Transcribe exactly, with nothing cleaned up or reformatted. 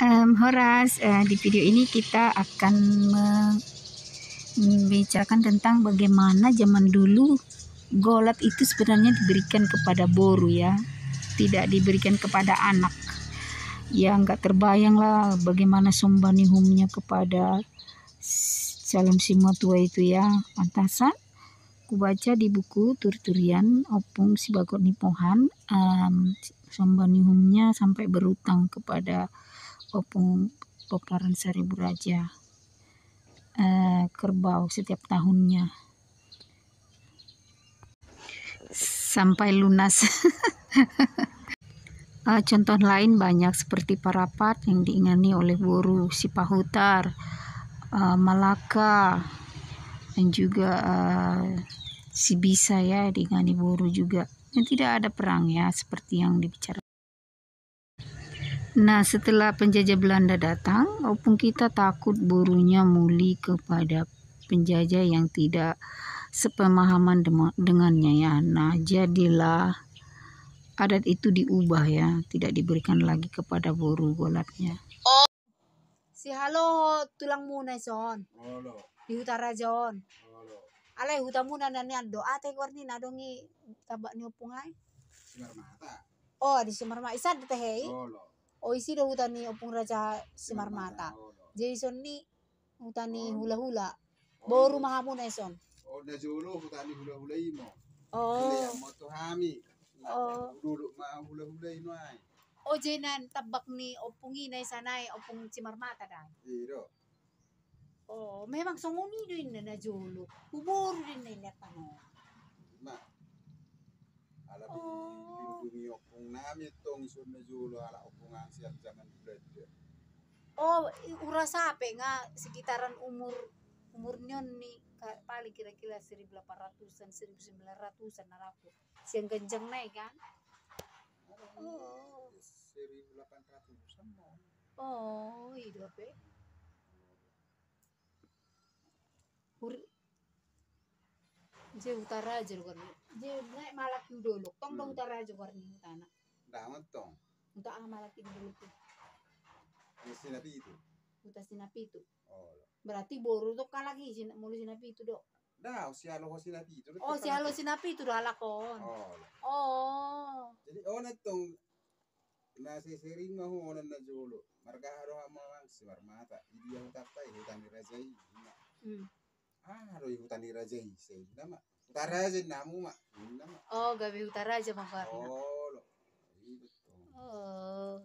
Em, horas, eh, di video ini kita akan me-, membicarakan tentang bagaimana zaman dulu golat itu sebenarnya diberikan kepada boru, ya, tidak diberikan kepada anak. Ya, nggak terbayang lah bagaimana somba ni uhumnya kepada s-, calon simatua itu, ya. Pantasan kubaca di buku Turiturian, Ompung Sibagot Nipohan, em, somba ni uhumnya sampai berutang kepada Ompung Pomparan Seribu Raja, eh, kerbau setiap tahunnya sampai lunas. Eh, contoh lain banyak seperti Parapat yang diingani oleh boru, Sipahutar, eh, Malaka, dan juga, eh, Sibisa, ya, diingani boru juga. Dan tidak ada perang, ya, seperti yang dibicarakan. Nah, setelah penjajah Belanda datang, opung kita takut borunya muli kepada penjajah yang tidak sepemahaman dema-, dengannya, ya. Nah, jadilah adat itu diubah, ya, tidak diberikan lagi kepada boru golatnya. Sihalo ho tulangmuna i son. Olo. Di Hutaraja on. Olo. Alai hutamuna na nian do, ate goar ni na adong i tambak ni ompung i? Simarmata. O, di Simarmata. I san do tahe i? Olo. O, isi do huta ni Ompung Raja Simarmata. Simarmata, olo. Jadi i son ni huta ni, olo, hulahula. O, boru ma hamuna i son. O, na jolo huta ni hulahula i ma. O. Dilean ma tu hami. O. Duduk ma hulahula i nuaeng. O, jadi na tambak ni ompung i na i san i Ompung Simarmata da i? I do. O, memang songon i do inna na jolo. Huboru do inna i lean tano. Ma. Ala, o, dilindungi ompung nami tong i son na jolo ala ompung an sian zaman Belanda. O, i, ura sape nga sekitaran umur, umur ni on ni ka-, paling kira-kira seribu delapan ratusan, seribu sembilan ratusan na rap sian ganjang na i kan? O. Seribu delapan ratusan ma. O, i do pe. Hur-, je Hutaraja do goar ni. Je naek ma halak i tu dolok. Tong do, hmm, Hutaraja goar ni hutana. Ndang tong. Huta aha ma halak i tu dolok i? Huta Sinapitu. Huta Sinapitu. Olo. Berarti boru do halak i Sina-, molo Sinapitu do. Ndang, sihalo ho Sinapitu do. O, sihalo Sinapitu do halak on. Olo. O. Jadi on antong na sesering ma ho on na jolo. Marga aha do hamu amang? Simarmata. Di dia hutanta i? Huta ni raja i. Hmm. Aha do i huta ni raja i? Sai inna ma. Hutaraja inna hamu ma. Inna ma. O, gabe Hutaraja ma goarna. Olo. I do tong. O.